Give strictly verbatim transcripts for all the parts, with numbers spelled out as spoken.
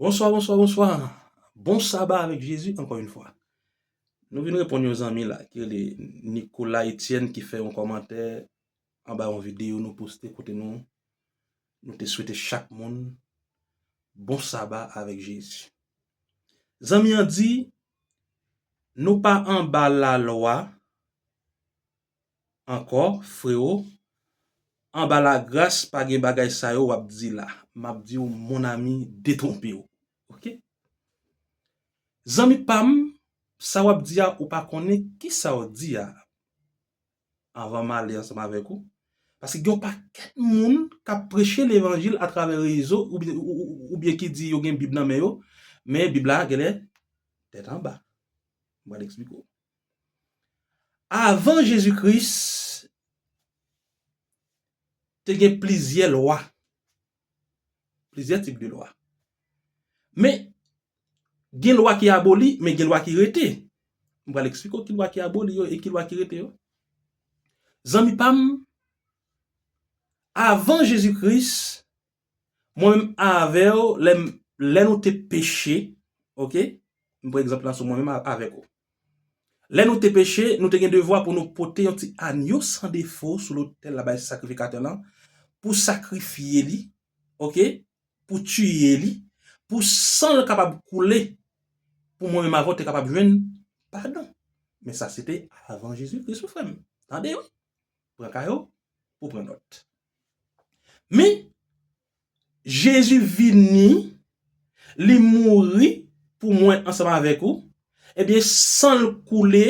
Bonswa, bonswa, bonswa. Bon saba avèk Jezi, ankò yon fwa. Nou vin reponn yon zanmi la, ki rele Nicolas Etienne, ki fè yon kòmantè anba yon videyo nou poste kote nou, nou te swete chak moun bon saba avèk Jezi. Zanmi an di, nou pa anba lalwa ankò, frewo, anba lagras pa gen bagay sa yo w ap di la. M ap di w, mon ami, detwonpe w. Oke? Zanmi pa m, sa w ap di a, ou pa konnen ki sa w di a. Anvan m ale ansanm avèk ou. Paske gen yon pakèt moun k ap preche levanjil atravè rezo oubyen, ou, ou, oubyen ki di yo gen Bib nan men yo, men Bib la genlè tèt anba. M pral eksplike w. Avan Jezi Kris, te gen plizyè lwa. Plizyè tip de lwa. Men, gen lwa ki aboli, men gen lwa ki rete. M pral eksplike w ki lwa ki aboli yo e ki lwa ki rete yo. Zanmi pa m, avan Jezi Kris, mwen menm avè w, lè, lè nou te peche, oke? M pran egzanp la sou mwen menm a- avèk ou. Lè nou te peche, nou te gen devwa pou nou pote yon ti anyo san defo sou lotèl la bay sakrifikatè lan, pou sakrifye li, oke? Pou tiye li, pou san l kapab koule, pou mwen menm avè w te kapab jwenn padon. Men sa se te avan Jezi Kris, wi, frè m. Tande, wi. Pran kaye w, pou pran nòt. Men, Jezi vini, li mouri pou mwen ansanm avèk ou, ebyen, san l koule,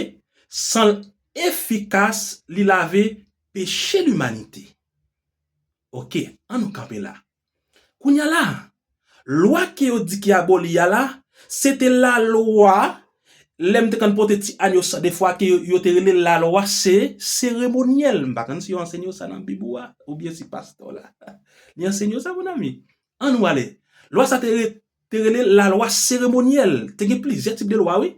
san l efikas, li lave peche limanite. Oke, ann nou kanpe la. Kounye a la, lwa ke yo di ki aboli a la, se te lalwa, lè m te konn pote ti anyo san defo a ke yo, yo te rele lalwa se, seremonyèl. M pa konn si yo ansenye w sa nan Bib ou a, oubyen si pastè w la. Li ansenye w sa, mon ami. Ann nou ale. Lwa sa te re- te rele lalwa seremonyèl. Te gen plizyè tip de lwa, wi.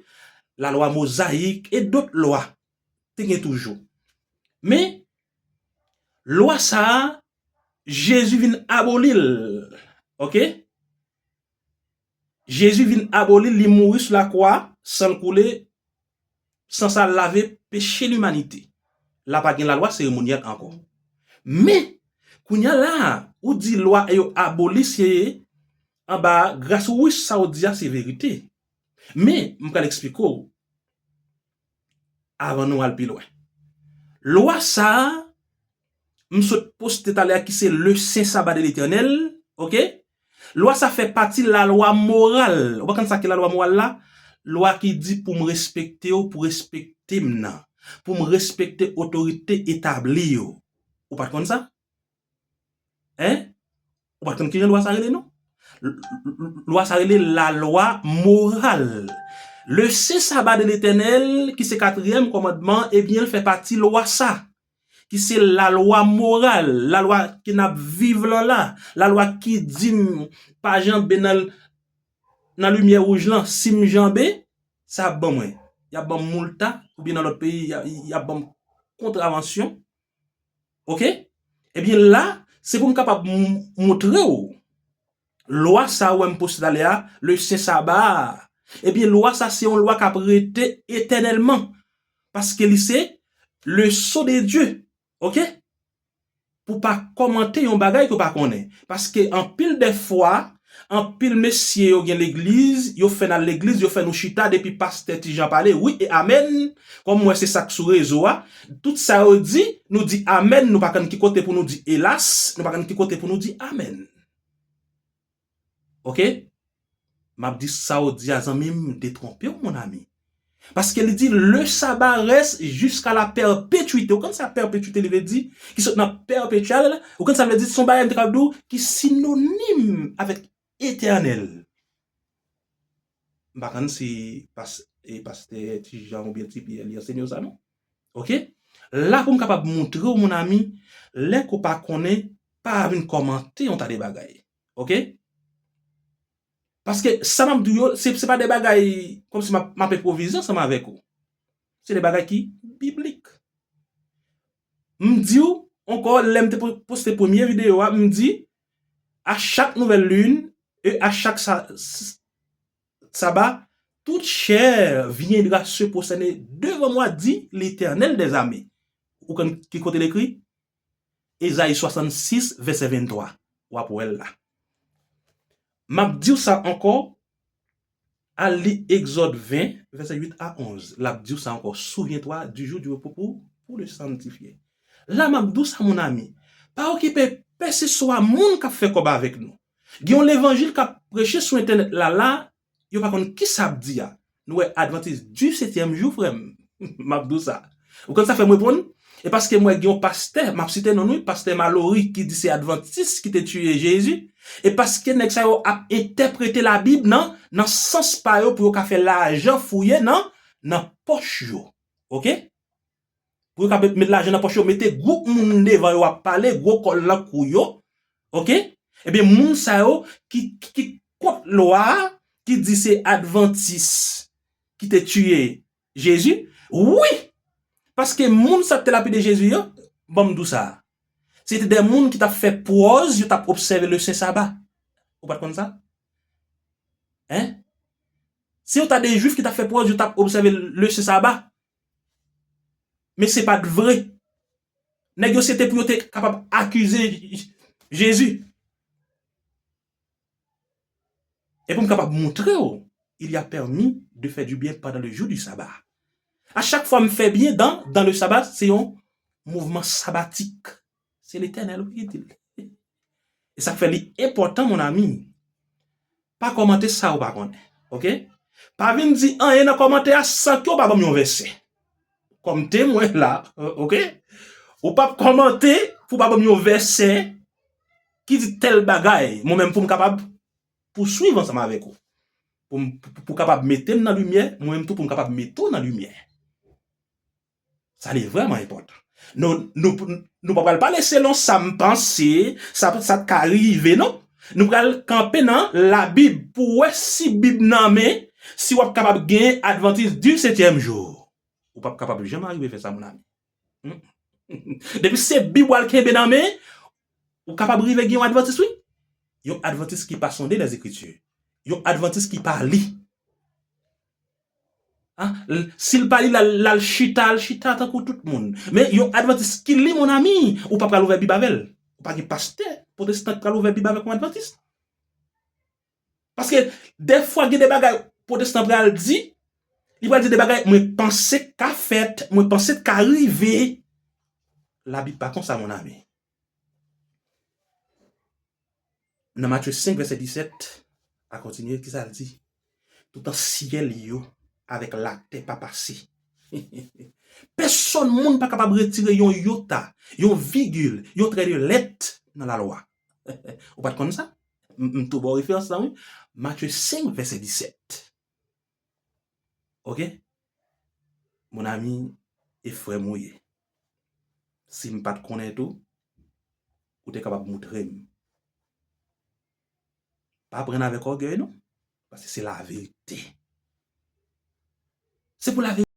Lalwa mozayik e dòt lwa. Te gen toujou. Men, lwa sa a, Jezi vin aboli l. Oke? Jezi vin aboli l, li mouri sou lakwa, san l koule, san sa lave peche limanite. La pa gen lalwa seremonyèl ankò. Men, kounye a la, ou di lwa yo aboli, se anba gras ou, wi, sa w di a se verite. Men, m pral eksplike w avan nou al pi lwen. Lwa sa a, m sot poste talè a ki se le sen saba de Letènèl, oke? Lwa sa fè pati lalwa moral. Ou pa konn sa ki lalwa moral la? Lwa ki di pou m respekte w, pou respekte m nan. Pou m respekte otorite etabli yo. Ou pa t konn sa? Hein? Ou pa t konn kijan lwa sa rele, non? L- l- Lwa sa rele lalwa moral. Le sen saba de Letènèl, ki se katriyèm kòmandman, ebyen, l fè pati lwa sa, ki se lalwa moral, lalwa ke n ap viv lan la, lalwa ki di m pa janbe nan, nan limyè wouj lan, si m janbe, sa ap ban mwen. Y ap ban m moulta, oubyen nan lòt peyi, y a- y ap ban m kontravansyon. Oke? Ebyen la, se pou m kapab m- montre w. Lwa sa ou wè m poste talè a, le sen saba a. Ebyen, lwa sa se yon lwa k ap rete etènèlman. Paske li se le sceau de Dieu. Oke? Pou pa kòmante yon bagay ke w pa konnen. Paske anpil de fwa, anpil mesye yo gen legliz, yo fè n al legliz, yo fè nou chita depi pastè Ti Jan pale, wi e amèn. Kòm m wè se sa k sou rezo a, tout sa yo di, nou di amèn, nou pa konn ki kote pou nou di elas, nou pa konn ki kote pou nou di amèn. Oke? M ap di sa w di a, zanmi m, detwonpe w, mon ami. Paske li di, le sabbat reste jusqu'à la perpétuité. Ou konn sa perpétuité li vle di? Ki sot nan perpétuel. Ou konn sa l vle di? Se yon bagay m te kapab di w ki sinonim avèk etènèl. M pa konn si pas- e pastè Ti Jan oubyen Ti Pyè li ansenye w sa, non. Oke? La pou m kapab montre w, mon ami, lè ke w pa konnen, pa vin kòmante yon ta de bagay. Oke? Paske sa m ap di w yo, se, se pa de bagay kòmsi m ap, m ap enpwovize ansanm avèk ou. Se de bagay ki biblik. M di w ankò, lè m te po- poste premye videyo a, m di, à chaque nouvelle lune, Et à chaque sa- s- sabbat, toute chair viendra se prosterner devant moi, dit l'Éternel des armées. Ou konn ki kote l ekri? Ezayi swasannsis, vèsè venntwa. W ap wè l la. M ap di w sa ankò, al li Egzòd ven, vèsè uit a onz. L ap di w sa ankò, souviens-toi du jour du repos pour, pour le sanctifier. La, m ap di w sa, mon ami. Pa okipe pèseswa moun k ap fè kòb avèk nou. Gen yon levanjil k ap preche sou entènèt la, la, yo pa konn ki sa ap di a. Nou wè Adventiste du septième jour, frè m. M ap di w sa. Ou konn sa fè m reponn? E paske m wè gen yon pastè, m ap site non l wi, pastè Malory ki di se Adventiste ki te tiye Jezi. E paske nèg sa yo ap entèprete Labib nan, nan sans pa yo pou yo ka fè lajan fouye nan, nan pòch yo. Oke? Pou yo ka met, met lajan nan pòch yo, mete gwoup moun devan yo ap pale, gwo kòl nan kou yo. Oke? Ebyen, moun sa yo ki, ki, ki kont lwa a, ki di se Adventiste ki te tiye Jezi, wi! Paske moun sa ki te lapide Jezi yo, ban m di w sa, se te de moun ki t ap fè pwòz, yo t ap obsève le sen saba. Ou pa t konn sa? Hein? Se yon ta de Jwif ki t ap fè pwòz, yo t ap obsève le sen saba. Men se pa t vre. Nèg yo se te pou yo te kapab akize Jezi. E pou m kapab montre w, il y a permis de faire du bien pendant le jour du sabbat. A chak fwa m fè byen dans, dans le sabbat, se yon mouvman sabatik. Se Letènèl wi ki di l. E sa k fè li enpòtan, mon ami. Pa kòmante sa ou pa konnen. Oke? Pa vin di anyen nan kòmantè a san ke w pa ban m yon vèsè. Kòm temwen la, oke? Ou p ap kòmante pou w pa ban m yon vèsè ki di tèl bagay. Mwen menm pou m kapab pouswiv ansanm avèk ou. Pou m pou, pou kapab mete m nan limyè, mwen menm tou pou m kapab mete w nan limyè. Sa li vrèman enpòtan. Nou, nou, nou pa pral pale selon sa m panse, sa, sa t ka rive, non. Nou pral kanpe nan Labib pou wè si Bib nan men, si w ap kapab gen Adventiste du septième jour. Ou p ap kapab janm arive fè sa, mon ami. Hmm? Depi se Bib w al kenbe nan men, ou kapab rive gen yon Adventiste, wi. Yon Adventiste ki pa sonde Lèzekriti. Yon Adventiste ki pa li. Ah, l- si l pa li, l al, l al chita, l chita tankou tout moun. Men yon Adventiste ki li, mon ami, ou pa pral ouvè Bib avè l. Ou pa gen pastè pwotestan ki pral ouvè Bib avèk yon Adventiste. Paske dèfwa gen de bagay pwotestan pral di, li pral di de bagay mwen panse k ka fèt, mwen panse k ka rive. Labib pa konsa, mon ami. Nan Matye senk, vèsè disèt, a kontinye, kisa l di? Toutan syèl yo avèk latè pa pase. Pèsonn moun pa kapab retire yon yota, yon vigil, yon trè de lèt nan lalwa. Ou pa t konn sa? M, m tou ba w referans lan, wi. Matye senk, vèsè disèt. Oke? Mon ami, e frè m ou ye. Si m pa t konnen tou, ou te kapab moutre m. Pa pran avèk ògèy, non. Paske se laverite. Se pou laverite.